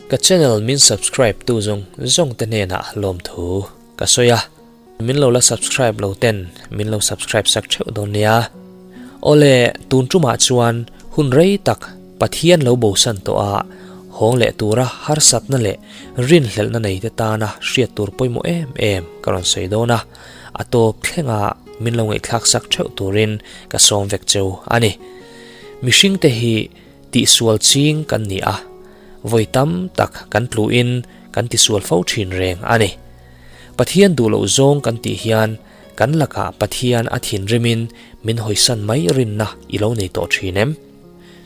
Ka channel min subscribe tu zawng zawng te hnenah lawmthu ka sawi a, min lo la subscribe lo ten min lo subscribe sak theuh dawn nia. Awle, tun tumah chuan hun rei tak Pathian lo bosan tawh a, hawng leh tura harsatna leh rinhlelhna nei te tana hriat tur pawimawh em em ka rawn sawi dawn a, a tawp thlenga min lo ngaihthlak sak theuh turin ka sawm vek cheu a ni. Mihringte hi tihsual ching kan ni a, vawi tam tak kan tluin kan tisual fo thin reng a ni. Pathian duh loh zawng kan tih hian kan lakah Pathian a thinrimin min hawisan mai rinna i lo nei tawh thin em?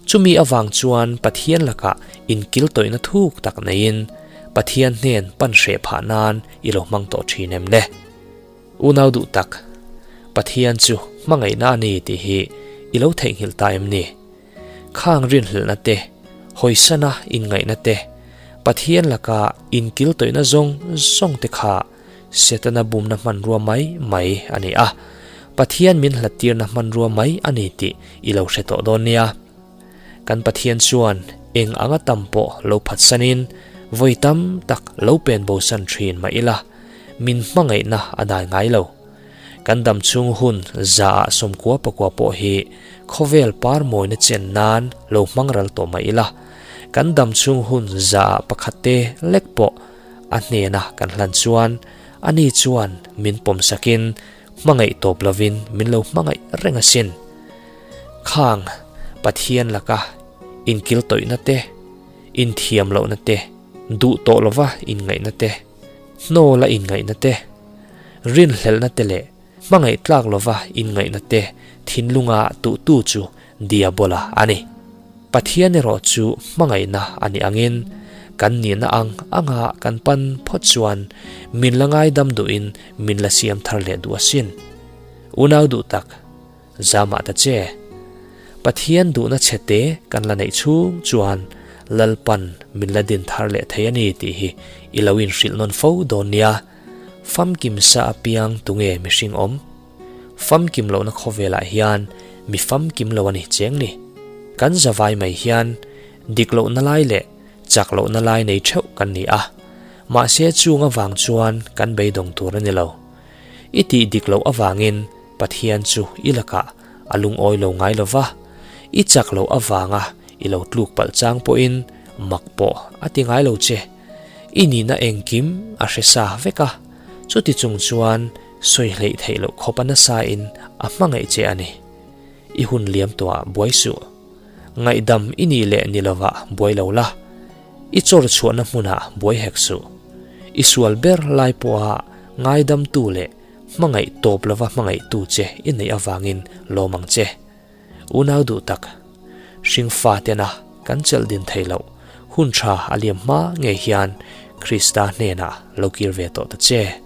Chumi avang chuan Pathian lakah inkil tawihna thuk tak neiin Pathian hnen pan hreh phah nan i lo hmang tawh thin em le? Unau duh tak, Pathian chu hmangaihna a ni tih hi i lo theihnghilh ta em ni? Khang rinhlelhna te, hawisana inngaihna te, Pathian laka inkil tawihna zawng zawng te kha Setana bumna hmanrua mai mai a ni a, Pathian min hlattirna hmanrua mai a ni tih i lo hre tawh dawn nia. Kan Pathian chuan eng anga tam pawh lo phatsanin vawi tam tak lo pen bosan thin mah ila, min hmangaihna a dai ngai lo. Kan dam chhung hun zaah 90 pakua pawh hi khawvel par mawina chen nan lo hmang ral tawh mah ila, kan dam chhung hun zaah pakhat te lek pawh a hnena kan hlan chuan ani chuan min pawm sakin hmangaih tawp lovin min lo hmangaih reng asin. Khang Pathian laka inkil tawihna te, inthiam lohna te, duh tawh lova inngaihna te, hnawla inngaihna te, rinhlelhna te leh hmangaih tlak lova inngaihna te thinlunga tuhtu chu Diabola a ni. Pathian erawh chu hmangaihna a nih angin kan nihna ang anga kan pan phawt chuan min la ngaidam duhin min la siam thar leh duh asin. Unau duh tak, zamah ta che. Pathian duhna chhete kan la neih chhung chuan Lalpan min la din thar leh thei a ni tih hi i lo inhrilh nawn fo dawn nia. Famkim sa apiang tunge mihring awm? Famkim lohna khawvelah hian mi famkim lo a ni cheng ni. Kan zavai mai hian dik lohna lai leh chak lohna lai nei theuh kan ni a, mahse chung avang chuan kan beidawng tur a ni lo. I tih dik loh avangin Pathian chu i lakah a lungawi lo ngai lo va, i chak loh avanga i lo tluk palh chang pawhin mak pawh a ti ngai lo che. I nihna engkim a hre sa vek a, chuti chung chuan sawi hleih theih loh khawp a nasa in a hmangaih che a ni. I hun liam tawhah buai suh. Ngaihdam i nih leh ni lovah buai lo la. I chawr chhuahna hmunah buai hek suh. I sual ber lai pawha ngaidamtu leh hmangaih tawp lova hmangaihtu che i neih avangin lawm ang che. Unau duh tak, hringfa tena kan chelh din thei loh hun tha a liam hma ngei hian Krista hnenah lo kir ve tawh ta che.